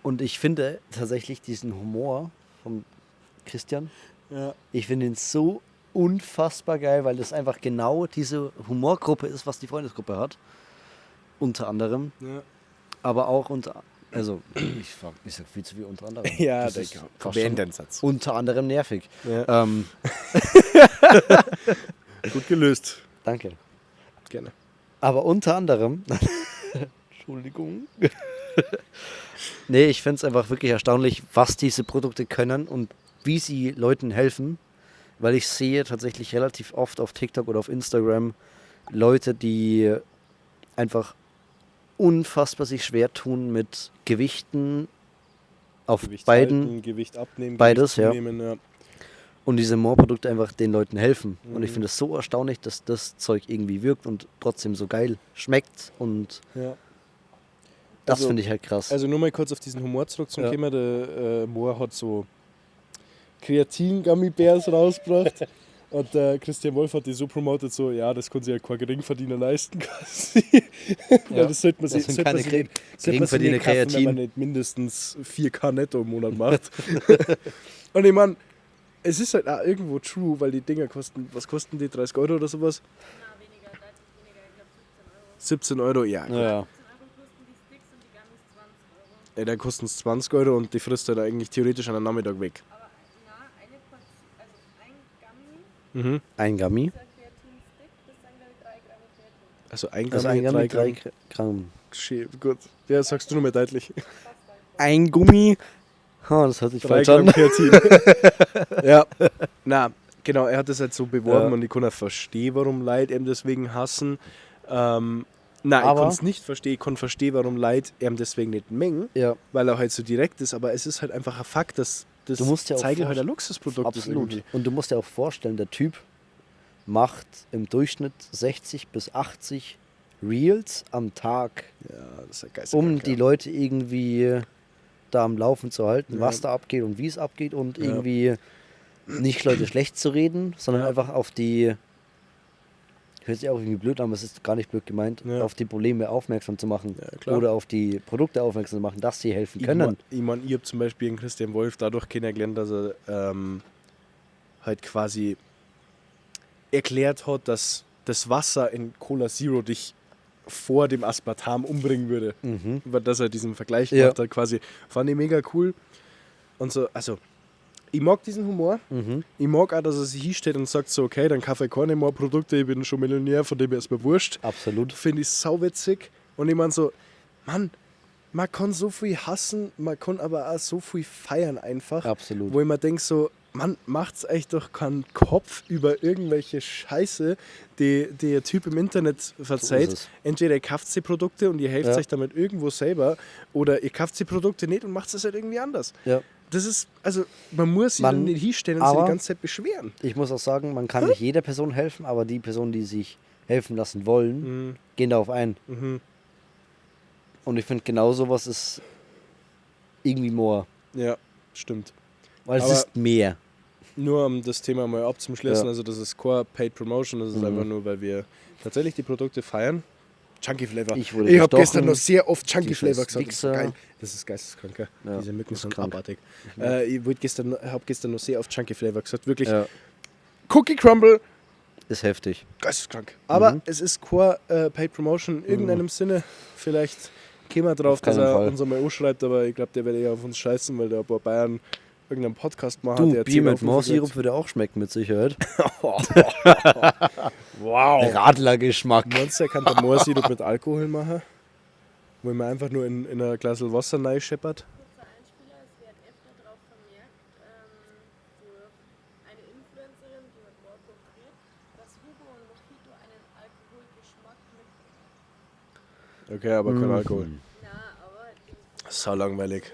Speaker 3: Und ich finde tatsächlich diesen Humor vom Christian,
Speaker 2: ja.
Speaker 3: ich finde ihn so unfassbar geil, weil das einfach genau diese Humorgruppe ist, was die Freundesgruppe hat. Unter anderem.
Speaker 2: Ja,
Speaker 3: Aber auch unter. Also, ich sag viel zu viel unter anderem.
Speaker 2: ja
Speaker 3: Das ist fast
Speaker 2: beende
Speaker 3: schon
Speaker 2: den Satz.
Speaker 3: Unter anderem nervig.
Speaker 2: Ja. Gut gelöst.
Speaker 3: Danke.
Speaker 2: Gerne.
Speaker 3: Aber unter anderem. Entschuldigung. Nee, ich finde es einfach wirklich erstaunlich, was diese Produkte können und wie sie Leuten helfen. Weil ich sehe tatsächlich relativ oft auf TikTok oder auf Instagram Leute, die einfach unfassbar sich schwer tun mit Gewichten auf
Speaker 2: Gewicht
Speaker 3: beiden
Speaker 2: halten, Gewicht abnehmen,
Speaker 3: Beides,
Speaker 2: Gewicht
Speaker 3: ja.
Speaker 2: zunehmen, ja.
Speaker 3: und diese Moor-Produkte einfach den Leuten helfen. Und ich
Speaker 2: Mhm.
Speaker 3: finde es so erstaunlich, dass das Zeug irgendwie wirkt und trotzdem so geil schmeckt. Und
Speaker 2: Ja.
Speaker 3: das
Speaker 2: Also-
Speaker 3: finde ich halt krass.
Speaker 2: Also nur mal kurz auf diesen Humor zurückzukommen.
Speaker 3: Ja.
Speaker 2: Der Moor hat so Kreatin-Gummy-Bears rausgebracht. Und der Christian Wolf hat die so promotet, so, ja, das kann sich ja kein Geringverdiener leisten quasi. Weil
Speaker 3: Ja,
Speaker 2: das sollte man
Speaker 3: das
Speaker 2: sich,
Speaker 3: sind
Speaker 2: sollte man
Speaker 3: keine
Speaker 2: sich nicht, sollte man sich
Speaker 3: Geringverdiener
Speaker 2: nicht kaufen, wenn
Speaker 3: Kreatin.
Speaker 2: man nicht mindestens 4K netto im Monat macht. Und ich meine, es ist halt auch irgendwo true, weil die Dinger kosten, was kosten die, 30 Euro oder sowas?
Speaker 4: Na, weniger, deutlich weniger, ich glaube 17 Euro.
Speaker 2: 17 Euro, ja. gut.
Speaker 3: ja.
Speaker 4: 17 Euro kosten die
Speaker 2: Ey, da kosten es 20 Euro und die frisst halt eigentlich theoretisch an einem Nachmittag weg.
Speaker 4: Aber na, eine Portion, also ein Gummi,
Speaker 3: Ein Gummi.
Speaker 4: dieser Kreatin-Stick, das sind glaube ich 3 Gramm Kreatin.
Speaker 2: Also ein Gummi,
Speaker 3: Also ein Gummi,
Speaker 2: 3 Gramm.
Speaker 3: 3 Gramm.
Speaker 2: Schön, gut. Ja, sagst du nur mal deutlich.
Speaker 3: Ein Gummi. Ha, das hört sich
Speaker 2: 3
Speaker 3: falsch
Speaker 2: Gramm
Speaker 3: an.
Speaker 2: Kreatin. Ja. Na, genau, er hat das halt so beworben
Speaker 3: Ja.
Speaker 2: und ich kann auch verstehen, warum Leute ihm deswegen hassen. Nein, ich
Speaker 3: Aber-
Speaker 2: kann es nicht verstehen. Ich kann verstehen, warum Leute ihm deswegen nicht mengen,
Speaker 3: Ja,
Speaker 2: weil er halt so direkt ist. Aber es ist halt einfach ein Fakt, dass das
Speaker 3: Du musst ja auch
Speaker 2: Zeigel halt
Speaker 3: vorst-
Speaker 2: ein Luxusprodukt ist.
Speaker 3: absolut.
Speaker 2: irgendwie.
Speaker 3: Und du musst dir auch vorstellen, der Typ macht im Durchschnitt 60 bis 80 Reels am Tag,
Speaker 2: Ja, das ist ja geisteskrank,
Speaker 3: um die
Speaker 2: ja.
Speaker 3: Leute irgendwie da am Laufen zu halten,
Speaker 2: Ja.
Speaker 3: was da abgeht und wie es abgeht und
Speaker 2: Ja.
Speaker 3: irgendwie nicht Leute schlecht zu reden, sondern
Speaker 2: Ja.
Speaker 3: einfach auf die, hört sich auch irgendwie blöd an, aber es ist gar nicht blöd gemeint,
Speaker 2: Ja.
Speaker 3: auf die Probleme aufmerksam zu machen
Speaker 2: Ja, klar.
Speaker 3: oder auf die Produkte aufmerksam zu machen, dass sie helfen können.
Speaker 2: Ich mein, ich habe zum Beispiel den Christian Wolf dadurch kennengelernt, dass er halt quasi erklärt hat, dass das Wasser in Cola Zero dich vor dem Aspartam umbringen würde. Weil dass er diesen Vergleich
Speaker 3: Ja.
Speaker 2: gemacht hat, quasi. Fand ich mega cool. Und so, also, ich mag diesen Humor. Ich mag auch, dass er sich hinstellt und sagt so, okay, dann kaufe ich keine mehr Produkte, ich bin schon Millionär, von dem her ist mir wurscht.
Speaker 3: Absolut.
Speaker 2: Finde ich sauwitzig. Und ich meine so, Mann, man kann so viel hassen, man kann aber auch so viel feiern einfach.
Speaker 3: Absolut.
Speaker 2: Wo ich mir denke so, Mann, macht's euch doch keinen Kopf über irgendwelche Scheiße, die der Typ im Internet verzeiht.
Speaker 3: es.
Speaker 2: Entweder ihr kauft die Produkte und ihr helft
Speaker 3: Ja.
Speaker 2: euch damit irgendwo selber oder ihr kauft die Produkte nicht und macht es halt irgendwie anders.
Speaker 3: Ja.
Speaker 2: Das ist, also man muss sich
Speaker 3: Man-
Speaker 2: dann nicht hinstellen und sich die
Speaker 3: aber-
Speaker 2: ganze Zeit beschweren.
Speaker 3: Ich muss auch sagen, man kann nicht jeder Person helfen, aber die Personen, die sich helfen lassen wollen, gehen darauf ein. Und ich finde, genau sowas ist irgendwie more.
Speaker 2: Ja, stimmt.
Speaker 3: Weil es
Speaker 2: Aber-
Speaker 3: ist mehr.
Speaker 2: Nur um das Thema mal abzuschließen,
Speaker 3: Ja.
Speaker 2: also das ist Core Paid Promotion, das ist einfach nur, weil wir tatsächlich die Produkte feiern. Chunky Flavor.
Speaker 3: Ich wurde
Speaker 2: ich habe
Speaker 3: gestochen.
Speaker 2: gestern noch sehr oft Chunky
Speaker 3: Die
Speaker 2: Flavor
Speaker 3: scheiß
Speaker 2: gesagt. Das ist
Speaker 3: Wichser.
Speaker 2: geil. Das ist geisteskrank. gell?
Speaker 3: Ja,
Speaker 2: Diese Mücken
Speaker 3: das ist
Speaker 2: sind
Speaker 3: krank.
Speaker 2: abartig. Ich habe gestern noch sehr oft Chunky Flavor gesagt. Wirklich.
Speaker 3: Ja.
Speaker 2: Cookie Crumble,
Speaker 3: Ist heftig.
Speaker 2: geisteskrank. Aber
Speaker 3: Mhm.
Speaker 2: es ist Core Paid Promotion in irgendeinem Sinne. Vielleicht kämen wir drauf,
Speaker 3: Auf
Speaker 2: dass
Speaker 3: keinen
Speaker 2: er
Speaker 3: Fall.
Speaker 2: uns einmal anschreibt, aber ich glaube, der wird eher auf uns scheißen, weil da ein paar Bayern irgendeinen Podcast machen.
Speaker 3: Du,
Speaker 2: der
Speaker 3: Bier
Speaker 2: 10
Speaker 3: mit
Speaker 2: Aufrufe
Speaker 3: Moorsirup
Speaker 2: kriegt.
Speaker 3: würde auch schmecken mit Sicherheit.
Speaker 2: Wow.
Speaker 3: Radlergeschmack.
Speaker 2: Meinst du, er kann der Moorsirup mit Alkohol machen? Wo man einfach nur in ein Glas Wasser reinscheppert?
Speaker 4: Kurzer Einspieler, es wird öfter darauf vermerkt, durch eine Influencerin, die mit Moor kooperiert, dass Hugo und Mojito einen Alkoholgeschmack mitbringen.
Speaker 2: Okay, aber kein Alkohol.
Speaker 4: Na, aber die
Speaker 2: Sau langweilig.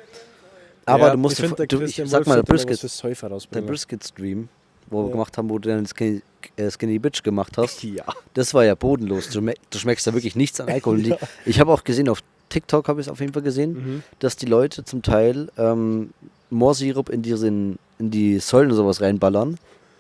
Speaker 3: Aber
Speaker 2: Ja,
Speaker 3: du musst
Speaker 2: ich
Speaker 3: dir
Speaker 2: find, der
Speaker 3: du, ich
Speaker 2: Christian
Speaker 3: sag
Speaker 2: Wolf
Speaker 3: mal, der
Speaker 2: sollte mal was
Speaker 3: Brisket,
Speaker 2: für Säufer
Speaker 3: der
Speaker 2: rausbringen.
Speaker 3: Brisket Stream, wo wir
Speaker 2: Ja.
Speaker 3: gemacht haben, wo du deinen Skinny Bitch gemacht hast,
Speaker 2: Ja.
Speaker 3: das war ja bodenlos. Du schmeckst da wirklich nichts an Alkohol. Und Ich habe auch gesehen, auf TikTok habe ich es auf jeden Fall gesehen,
Speaker 2: Mhm.
Speaker 3: dass die Leute zum Teil Moorsirup in die Säulen und sowas reinballern,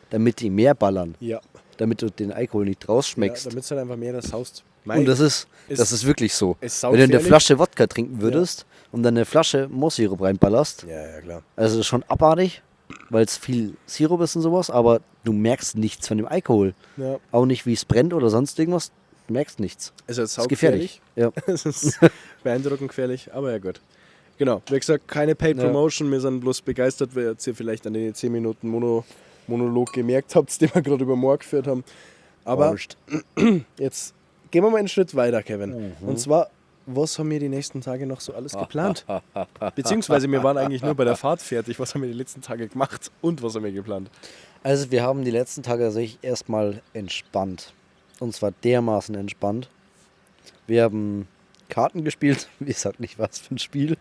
Speaker 3: damit die mehr ballern,
Speaker 2: Ja.
Speaker 3: damit du den Alkohol nicht
Speaker 2: Ja,
Speaker 3: rausschmeckst.
Speaker 2: damit es halt einfach mehr das haust.
Speaker 3: Und das ist,
Speaker 2: ist-
Speaker 3: das ist wirklich so.
Speaker 2: ist
Speaker 3: Wenn du eine
Speaker 2: saugefährlich.
Speaker 3: Flasche Wodka trinken würdest und dann eine Flasche Moorsirup reinballerst,
Speaker 2: Ja, ja, klar.
Speaker 3: also ist schon abartig, weil es viel Sirup ist und sowas, aber du merkst nichts von dem Alkohol.
Speaker 2: Ja.
Speaker 3: Auch nicht, wie es brennt oder sonst irgendwas. Du merkst nichts.
Speaker 2: Es ist
Speaker 3: Ist gefährlich. Ja.
Speaker 2: Es ist beeindruckend gefährlich, aber ja gut. Genau, wie gesagt, keine Paid
Speaker 3: Ja.
Speaker 2: Promotion, wir sind bloß begeistert, weil ihr jetzt hier vielleicht an den 10 Minuten Monolog gemerkt habt, den wir gerade über Moor geführt haben. Aber
Speaker 3: Wurscht.
Speaker 2: jetzt gehen wir mal einen Schritt weiter, Kevin. Und zwar, was haben wir die nächsten Tage noch so alles geplant? Beziehungsweise wir waren eigentlich nur bei der Fahrt fertig. Was haben wir die letzten Tage gemacht und was haben wir geplant?
Speaker 3: Also wir haben die letzten Tage tatsächlich erstmal entspannt. Und zwar dermaßen entspannt. Wir haben Karten gespielt. Ich sag nicht, was für ein Spiel.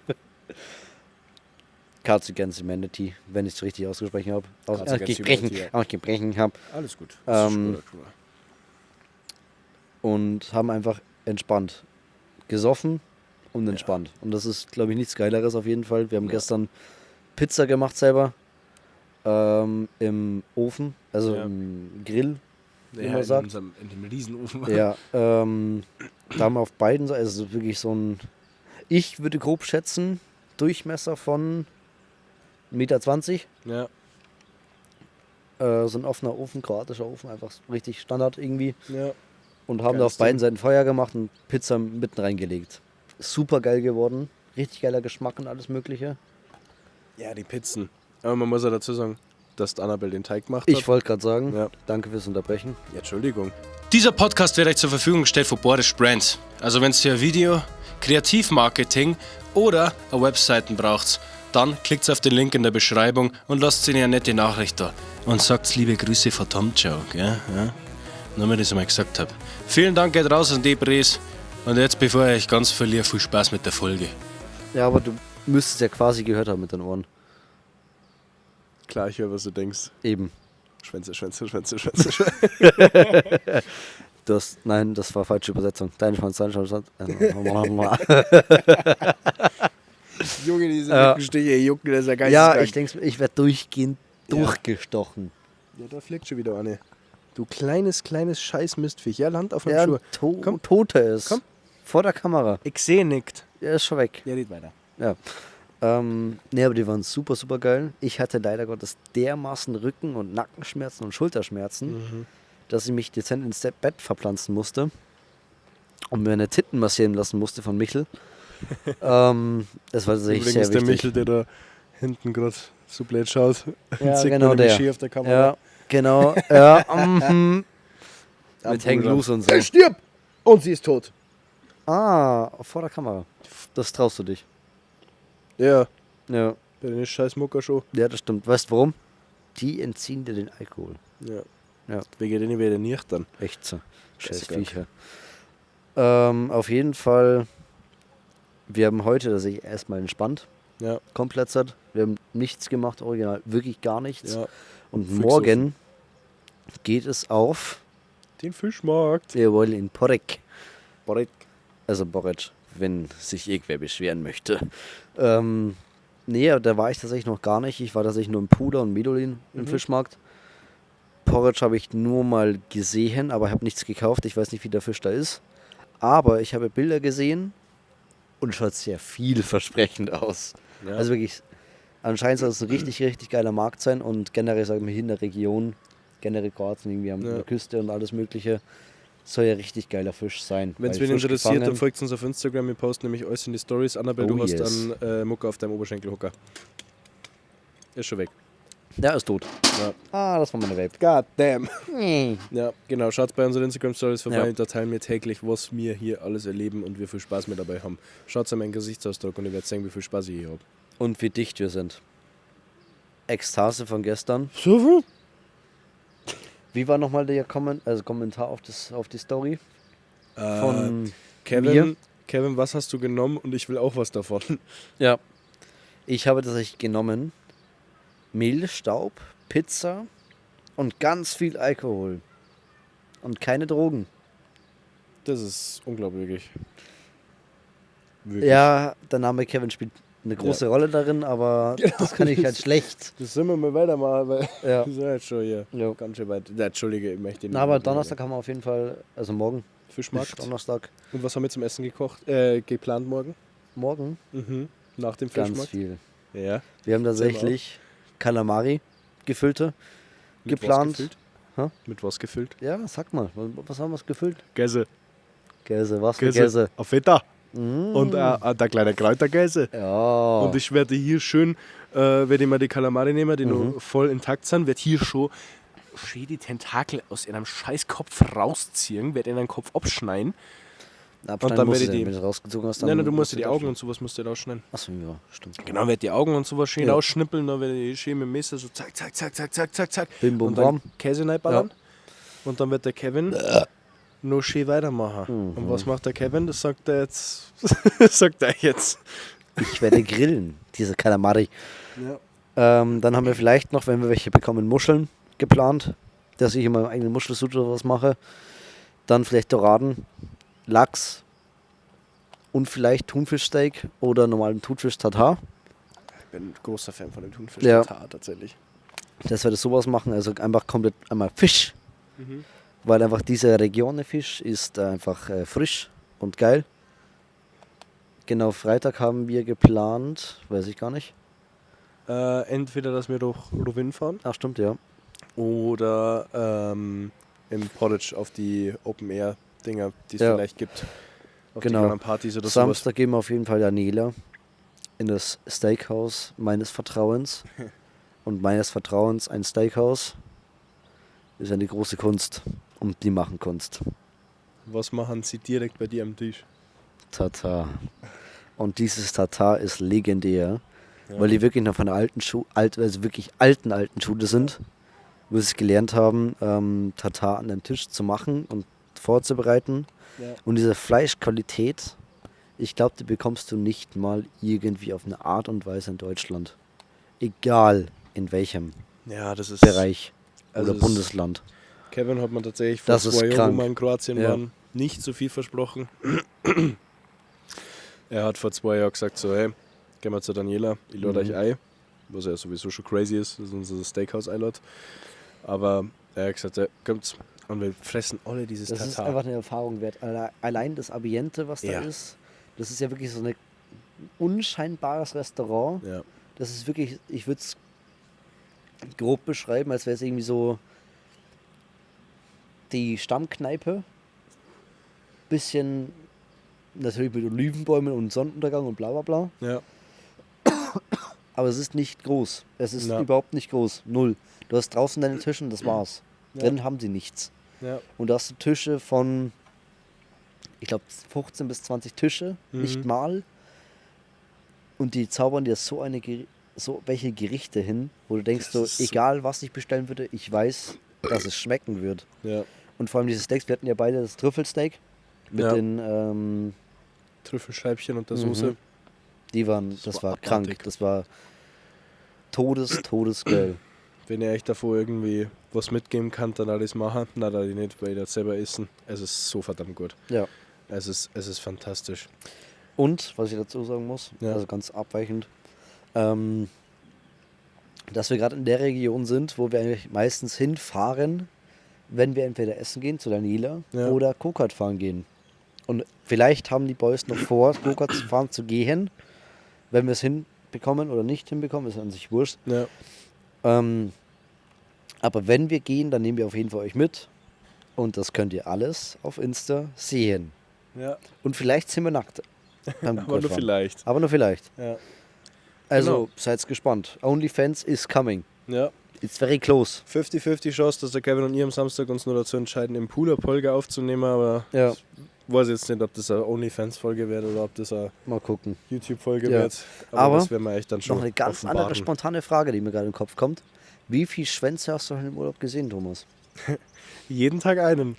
Speaker 3: Cards Against Humanity, wenn ich es richtig ausgesprochen habe.
Speaker 2: Cards Against Humanity, ja.
Speaker 3: Ausgesprochen habe.
Speaker 2: Alles gut.
Speaker 3: Und haben einfach entspannt gesoffen und entspannt. Und das ist, glaube ich, nichts Geileres auf jeden Fall. Wir haben gestern Pizza gemacht selber im Ofen, also
Speaker 2: Ja.
Speaker 3: im Grill, wie
Speaker 2: Ja,
Speaker 3: man
Speaker 2: in,
Speaker 3: sagt.
Speaker 2: unserem, in dem Riesenofen.
Speaker 3: Ja, da haben wir auf beiden Seiten, also wirklich so ein, ich würde grob schätzen, Durchmesser von 1,20 Meter.
Speaker 2: Ja,
Speaker 3: So ein offener Ofen, kroatischer Ofen, einfach richtig Standard irgendwie.
Speaker 2: ja.
Speaker 3: Und haben da
Speaker 2: Geiles
Speaker 3: auf beiden Seiten Feuer gemacht und Pizza mitten reingelegt. Super geil geworden. Richtig geiler Geschmack und alles Mögliche.
Speaker 2: Ja, die Pizzen. Aber man muss ja dazu sagen, dass die Annabelle den Teig gemacht hat.
Speaker 3: Ich wollte gerade sagen,
Speaker 2: Ja.
Speaker 3: danke fürs Unterbrechen.
Speaker 2: Ja, Entschuldigung. Dieser Podcast wird euch zur Verfügung gestellt von Boris Brands. Also wenn ihr ein Video, Kreativmarketing oder eine Webseiten braucht, dann klickt auf den Link in der Beschreibung und lasst ihnen eine nette Nachricht da. Und sagt liebe Grüße von Tom Joe, gell? Ja? Nur weil ich das einmal gesagt habe. Vielen Dank geht raus an die Bres. Und jetzt, bevor ich euch ganz verliere, viel Spaß mit der Folge.
Speaker 3: Ja, aber du müsstest ja quasi gehört haben mit deinen Ohren.
Speaker 2: Klar, ich höre, was du denkst.
Speaker 3: Eben.
Speaker 2: Schwänze, Schwänze, Schwänze, Schwänze, Schwänze.
Speaker 3: Du hast, nein, das war falsche Übersetzung. Dein Schwanz, dein Schwanz.
Speaker 2: Junge, diese
Speaker 3: Ja.
Speaker 2: Mückenstiche jucken, das ist ja geil.
Speaker 3: Ja, ich denke, ich werde durchgehend durchgestochen.
Speaker 2: Ja, da fliegt schon wieder eine. Du kleines, kleines Scheiß Mistviech. Ja, land auf meinem
Speaker 3: Ja,
Speaker 2: Schuh.
Speaker 3: to
Speaker 2: Komm.
Speaker 3: Tote ist.
Speaker 2: Komm.
Speaker 3: Vor der Kamera.
Speaker 2: Ich sehe nicht.
Speaker 3: Er ist schon weg.
Speaker 2: Ja, red weiter.
Speaker 3: Ja. Nee, aber die waren super, super geil. Ich hatte leider Gottes dermaßen Rücken- und Nackenschmerzen und Schulterschmerzen, dass ich mich dezent ins Bett verpflanzen musste und mir eine Titten massieren lassen musste von Michel. Das war tatsächlich
Speaker 2: Übrigens
Speaker 3: sehr
Speaker 2: der
Speaker 3: wichtig.
Speaker 2: Michel, der da hinten gerade so blöd schaut.
Speaker 3: Ja,
Speaker 2: Sieht
Speaker 3: genau
Speaker 2: man nämlich
Speaker 3: der.
Speaker 2: schief auf der Kamera.
Speaker 3: Ja, genau. Ja, mhm.
Speaker 2: Am
Speaker 3: Mit Hang
Speaker 2: Bruder.
Speaker 3: Loose und so.
Speaker 2: Er stirbt! Und sie ist tot.
Speaker 3: Ah, vor der Kamera. Das traust du dich.
Speaker 2: Ja,
Speaker 3: Ja,
Speaker 2: bei den scheiß Mucker-Show.
Speaker 3: ja, das stimmt. Weißt du warum? Die entziehen dir den Alkohol.
Speaker 2: Ja.
Speaker 3: Ja.
Speaker 2: Wegen denen werde ich nicht dann.
Speaker 3: Echt so. Scheiß
Speaker 2: Scheißegal.
Speaker 3: Viecher. Auf jeden Fall, wir haben heute tatsächlich erstmal entspannt.
Speaker 2: Ja.
Speaker 3: Komplett satt. Wir haben nichts gemacht, original. Wirklich gar nichts.
Speaker 2: Ja.
Speaker 3: Und
Speaker 2: Fix
Speaker 3: morgen geht es auf,
Speaker 2: Den Fischmarkt.
Speaker 3: jawohl, in Porek.
Speaker 2: Porek.
Speaker 3: Also Borec, wenn sich irgendwer beschweren möchte. Nee, da war ich tatsächlich noch gar nicht. Ich war tatsächlich nur in Puder und Medulin im Fischmarkt. Porridge habe ich nur mal gesehen, aber habe nichts gekauft. Ich weiß nicht, wie der Fisch da ist. Aber ich habe Bilder gesehen und schaut sehr vielversprechend aus.
Speaker 2: Ja.
Speaker 3: Also wirklich, anscheinend soll es ein richtig, richtig geiler Markt sein und generell, sagen wir, hier in der Region, generell Kroatien, irgendwie an
Speaker 2: Ja.
Speaker 3: der Küste und alles Mögliche, soll ja richtig geiler Fisch sein.
Speaker 2: Wenn es
Speaker 3: Weil
Speaker 2: wen
Speaker 3: frisch
Speaker 2: interessiert, dann
Speaker 3: gefangen.
Speaker 2: folgt uns auf Instagram. Wir posten nämlich alles in die Stories. Annabelle,
Speaker 3: Oh
Speaker 2: du hast
Speaker 3: yes.
Speaker 2: einen Mucker auf deinem Oberschenkelhocker. Ist schon weg.
Speaker 3: Der ist tot.
Speaker 2: Ja.
Speaker 3: Ah, das war meine Vape.
Speaker 2: God damn. Ja, genau. Schaut bei unseren Instagram Stories vorbei.
Speaker 3: Ja.
Speaker 2: Da teilen wir täglich, was wir hier alles erleben und wie viel Spaß wir dabei haben. Schaut an meinen Gesichtsausdruck und ihr werdet sehen, wie viel Spaß ich hier habe.
Speaker 3: Und wie dicht wir sind. Ekstase von gestern.
Speaker 2: So viel?
Speaker 3: Wie war nochmal der also Kommentar auf, auf die Story? Von
Speaker 2: Kevin,
Speaker 3: mir?
Speaker 2: Kevin, was hast du genommen? Und ich will auch was davon.
Speaker 3: Ja. Ich habe tatsächlich genommen Mehl, Staub, Pizza und ganz viel Alkohol. Und keine Drogen.
Speaker 2: Das ist unglaublich. Wirklich.
Speaker 3: Ja, der Name Kevin spielt eine große Rolle darin, aber das kann ich halt schlecht.
Speaker 2: Das sind wir mal weitermachen, weil
Speaker 3: Ja.
Speaker 2: wir sind jetzt schon hier
Speaker 3: Ja.
Speaker 2: ganz schön weit. Na, Entschuldige, ich möchte nicht.
Speaker 3: Na, aber Donnerstag haben wir auf jeden Fall, also morgen,
Speaker 2: Fischmarkt.
Speaker 3: ist Donnerstag,
Speaker 2: Und was haben wir zum Essen gekocht? Geplant morgen?
Speaker 3: morgen
Speaker 2: Mhm. Nach dem
Speaker 3: ganz
Speaker 2: Fischmarkt?
Speaker 3: viel.
Speaker 2: Ja.
Speaker 3: Wir haben tatsächlich Kalamari gefüllte
Speaker 2: Mit
Speaker 3: geplant.
Speaker 2: Was gefüllt?
Speaker 3: Hä?
Speaker 2: Mit was gefüllt?
Speaker 3: Ja, sag mal, was haben wir gefüllt?
Speaker 2: Käse.
Speaker 3: Käse, was für Käse?
Speaker 2: Auf Feta. Und der kleine Kräuterkäse.
Speaker 3: Ja.
Speaker 2: Und ich werde hier schön, werde ich mal die Kalamari nehmen, die noch voll intakt sind, werde hier schon schön die Tentakel aus ihrem Scheißkopf rausziehen, werde ihren Kopf abschneiden.
Speaker 3: Abschneiden
Speaker 2: und dann
Speaker 3: musst
Speaker 2: werde
Speaker 3: du
Speaker 2: ich
Speaker 3: ja,
Speaker 2: die-
Speaker 3: wenn du rausgezogen hast, dann
Speaker 2: Nein, nein, du musst
Speaker 3: du
Speaker 2: die Augen und sowas musst du rausschneiden.
Speaker 3: Achso, ja, stimmt.
Speaker 2: Genau, werde die Augen und sowas schön
Speaker 3: Ja.
Speaker 2: ausschnippeln, dann werde ich schön mit dem Messer so zack, zack, zack, zack, zack, zack, zack.
Speaker 3: Bim, bum,
Speaker 2: und dann
Speaker 3: bam.
Speaker 2: Käse reinballern. Und dann wird der Kevin noch schön weitermachen.
Speaker 3: Mhm.
Speaker 2: Und was macht der Kevin? Das sagt er jetzt. sagt er jetzt.
Speaker 3: Ich werde grillen, diese Kalamari.
Speaker 2: Ja.
Speaker 3: Dann haben wir vielleicht noch, wenn wir welche bekommen, Muscheln geplant, dass ich in meinem eigenen Muschelsud oder was mache. Dann vielleicht Doraden, Lachs und vielleicht Thunfischsteak oder normalen Thunfisch-Tatar.
Speaker 2: Ich bin ein großer Fan von dem Thunfisch
Speaker 3: Ja.
Speaker 2: Tatar tatsächlich.
Speaker 3: Dass wir das sowas machen, also einfach komplett einmal Fisch. Weil einfach diese Region Fisch ist einfach frisch und geil. Genau, Freitag haben wir geplant, weiß ich gar nicht.
Speaker 2: Entweder, dass wir durch Rovin fahren
Speaker 3: Ach, stimmt, ja.
Speaker 2: oder im Porridge auf die Open-Air-Dinger, die es
Speaker 3: Ja.
Speaker 2: vielleicht gibt. Auf
Speaker 3: Genau.
Speaker 2: die kleinen Partys oder sowas.
Speaker 3: Samstag gehen wir auf jeden Fall Daniela. in das Steakhouse meines Vertrauens. Und meines Vertrauens ein Steakhouse ist eine große Kunst. Und die machen Kunst.
Speaker 2: Was machen sie direkt bei dir am Tisch?
Speaker 3: Tata. Und dieses Tata ist legendär, weil die wirklich noch von der alten Schule, also wirklich alten, alten Schule sind, wo sie es gelernt haben, Tata an den Tisch zu machen und vorzubereiten.
Speaker 2: Ja.
Speaker 3: Und diese Fleischqualität, ich glaube, die bekommst du nicht mal irgendwie auf eine Art und Weise in Deutschland. Egal in welchem
Speaker 2: Ja, das ist
Speaker 3: Bereich
Speaker 2: also
Speaker 3: oder
Speaker 2: es-
Speaker 3: Bundesland.
Speaker 2: Kevin hat mir tatsächlich vor
Speaker 3: Das ist
Speaker 2: 2 Jahren, wo
Speaker 3: krank.
Speaker 2: wir in Kroatien
Speaker 3: Ja.
Speaker 2: waren, nicht so viel versprochen. Er hat vor 2 Jahren gesagt so, hey, gehen wir zu Daniela, ich lade euch ein. Was ja sowieso schon crazy ist, dass unser Steakhouse einlädt. Aber er hat gesagt, hey, kommt's. Und wir fressen alle dieses
Speaker 3: Das ist
Speaker 2: Tatar.
Speaker 3: einfach eine Erfahrung wert. Allein das Ambiente, was da
Speaker 2: Ja.
Speaker 3: ist, das ist ja wirklich so ein unscheinbares Restaurant.
Speaker 2: Ja.
Speaker 3: Das ist wirklich, ich würde es grob beschreiben, als wäre es irgendwie so die Stammkneipe. Bisschen natürlich mit Olivenbäumen und Sonnenuntergang und bla bla bla.
Speaker 2: Ja.
Speaker 3: Aber es ist nicht groß. Es ist
Speaker 2: Na.
Speaker 3: überhaupt nicht groß. Null. Du hast draußen deine Tische und das war's.
Speaker 2: Ja.
Speaker 3: Drin haben sie nichts.
Speaker 2: Ja.
Speaker 3: Und da hast du Tische von, ich glaube, 15 bis 20 Tische, nicht mal. Und die zaubern dir so eine so welche Gerichte hin, wo du denkst,
Speaker 2: Das
Speaker 3: so,
Speaker 2: ist so-
Speaker 3: egal was ich bestellen würde, ich weiß, dass es schmecken wird.
Speaker 2: Ja.
Speaker 3: Und vor allem diese Steaks, wir hatten ja beide das Trüffelsteak mit
Speaker 2: Ja.
Speaker 3: den,
Speaker 2: Trüffelscheibchen und der Soße.
Speaker 3: die waren, das,
Speaker 2: war
Speaker 3: war krank,
Speaker 2: abartig.
Speaker 3: das war todesgeil.
Speaker 2: Wenn ihr euch davor irgendwie was mitgeben könnt, dann alles machen. Nein, da ich nicht, weil ich das selber essen. Es ist so verdammt gut.
Speaker 3: Ja.
Speaker 2: Es ist fantastisch.
Speaker 3: Und, was ich dazu sagen muss,
Speaker 2: Ja.
Speaker 3: also ganz abweichend, dass wir gerade in der Region sind, wo wir eigentlich meistens hinfahren, wenn wir entweder essen gehen zu Daniela
Speaker 2: Ja.
Speaker 3: oder Go-Kart fahren gehen. Und vielleicht haben die Boys noch vor, Go-Kart fahren zu gehen. Wenn wir es hinbekommen oder nicht hinbekommen, ist an sich wurscht.
Speaker 2: Ja.
Speaker 3: Aber wenn wir gehen, dann nehmen wir auf jeden Fall euch mit. Und das könnt ihr alles auf Insta sehen.
Speaker 2: Ja.
Speaker 3: Und vielleicht sind wir nackt. Beim
Speaker 2: Aber nur
Speaker 3: Go-Kart fahren.
Speaker 2: vielleicht.
Speaker 3: Aber nur vielleicht.
Speaker 2: Ja.
Speaker 3: Also
Speaker 2: Genau.
Speaker 3: seid gespannt. OnlyFans is coming.
Speaker 2: Ja.
Speaker 3: It's very close.
Speaker 2: 50-50 Chance, dass der Kevin und ich am Samstag uns nur dazu entscheiden, im Pool eine Folge aufzunehmen, aber
Speaker 3: Ja.
Speaker 2: ich weiß jetzt nicht, ob das eine OnlyFans-Folge wird oder ob das eine
Speaker 3: Mal gucken.
Speaker 2: YouTube-Folge
Speaker 3: Ja.
Speaker 2: wird. Aber,
Speaker 3: Aber
Speaker 2: das werden wir echt dann schon
Speaker 3: Noch eine ganz
Speaker 2: offenbaren.
Speaker 3: andere spontane Frage, die mir gerade im Kopf kommt. Wie viel Schwänze hast du im Urlaub gesehen, Thomas?
Speaker 2: Jeden Tag einen.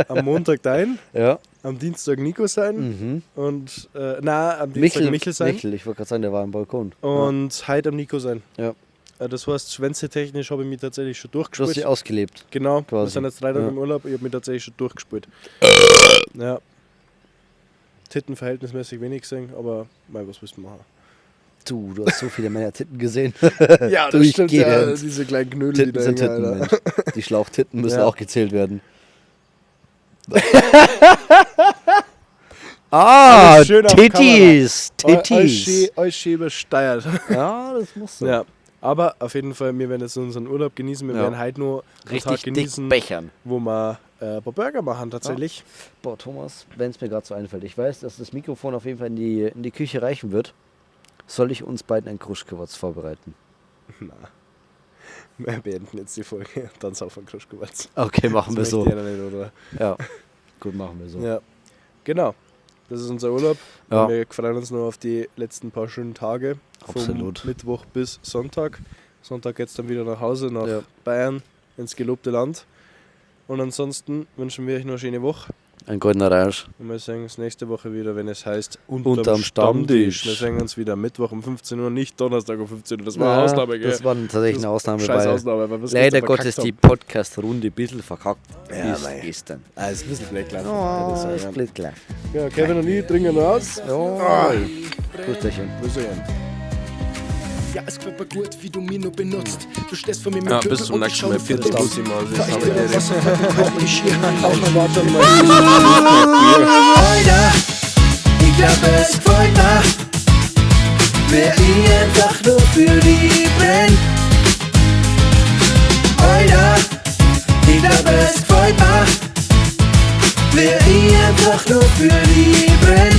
Speaker 2: Am Montag dein,
Speaker 3: Ja.
Speaker 2: am Dienstag Nico sein und am Dienstag Michel, sein
Speaker 3: Mhm. Michel, ich wollte gerade sagen, der war im Balkon.
Speaker 2: und heute am Nico sein.
Speaker 3: Ja.
Speaker 2: Das heißt, schwänzetechnisch habe ich mich tatsächlich schon
Speaker 3: Du hast
Speaker 2: durchgespielt.
Speaker 3: dich ausgelebt.
Speaker 2: Genau, wir
Speaker 3: Quasi.
Speaker 2: sind jetzt 3 Tage
Speaker 3: Ja.
Speaker 2: im Urlaub, ich habe mich tatsächlich schon durchgespielt. Ja. Titten verhältnismäßig wenig gesehen, aber mei, was willst du machen?
Speaker 3: Du hast so viele Männer-Titten gesehen.
Speaker 2: Ja,
Speaker 3: das stimmt, ja,
Speaker 2: diese kleinen Knödel,
Speaker 3: Titten sind Titten, Mensch. Die Schlauchtitten müssen
Speaker 2: Ja.
Speaker 3: auch gezählt werden. Ah,
Speaker 2: Alles schön auf
Speaker 3: Tittis,
Speaker 2: Alles
Speaker 3: Tittis.
Speaker 2: schön übersteuert.
Speaker 3: Ja, das muss so.
Speaker 2: Ja, aber auf jeden Fall, wir werden jetzt unseren Urlaub genießen. Wir
Speaker 3: Ja.
Speaker 2: werden heute nur einen Tag
Speaker 3: Richtig dick
Speaker 2: genießen,
Speaker 3: bechern.
Speaker 2: wo wir ein paar Burger machen tatsächlich.
Speaker 3: Boah, Thomas, wenn es mir gerade so einfällt, ich weiß, dass das Mikrofon auf jeden Fall in die Küche reichen wird. Soll ich uns beiden ein Kruschkewatz vorbereiten?
Speaker 2: Na. Wir beenden jetzt die Folge und dann saufen wir Kruschkewatz.
Speaker 3: Okay, machen wir
Speaker 2: Das
Speaker 3: so.
Speaker 2: möchte ich ja nicht, oder?
Speaker 3: Ja, gut, machen wir so.
Speaker 2: Ja, genau. Das ist unser Urlaub.
Speaker 3: Ja.
Speaker 2: Und wir freuen uns noch auf die letzten paar schönen Tage.
Speaker 3: Absolut.
Speaker 2: Vom Mittwoch bis Sonntag. Sonntag geht's dann wieder nach Hause, nach
Speaker 3: Ja.
Speaker 2: Bayern, ins gelobte Land. Und ansonsten wünschen wir euch noch eine schöne Woche.
Speaker 3: Ein goldener Rausch.
Speaker 2: Und wir sehen uns nächste Woche wieder, wenn es heißt Unterm,
Speaker 3: Unterm
Speaker 2: Stammtisch.
Speaker 3: Stammtisch.
Speaker 2: Wir sehen uns wieder Mittwoch um 15 Uhr, nicht Donnerstag um 15 Uhr. Das war eine Ausnahme, gell?
Speaker 3: Das war tatsächlich eine Ausnahme,
Speaker 2: Scheiß
Speaker 3: weil
Speaker 2: Ausnahme, weil wir's
Speaker 3: leider
Speaker 2: gestern
Speaker 3: Gottes
Speaker 2: verkackt
Speaker 3: die Podcast-Runde ein bisschen verkackt
Speaker 2: Ja,
Speaker 3: ist
Speaker 2: mei.
Speaker 3: gestern.
Speaker 2: haben. Ah, ist ein bisschen blöd gelaufen.
Speaker 3: Oh,
Speaker 2: würde ich sagen,
Speaker 3: ist
Speaker 2: ja.
Speaker 3: blöd gelaufen.
Speaker 2: Ja, Kevin und ich trinken noch aus.
Speaker 3: Ja. Grüßchen.
Speaker 2: Grüße.
Speaker 1: Ja, es gefällt mir gut, wie du mich nur benutzt. Du stehst vor mir mit
Speaker 2: Ja,
Speaker 1: Gürtel
Speaker 2: bis zum
Speaker 1: und ich
Speaker 2: nächsten
Speaker 1: schau
Speaker 2: Mal.
Speaker 1: nur
Speaker 2: Vierte
Speaker 1: verdutzt.
Speaker 2: Dose mal.
Speaker 1: Fahr ich dir am Wasserfall und koch Geschirr.
Speaker 2: Warte mal.
Speaker 1: Alter, ich glaub, es gefällt mir, wer ich einfach nur für die brenn. Alter, ich glaub, es gefällt mir, wer ich einfach nur für die brenn.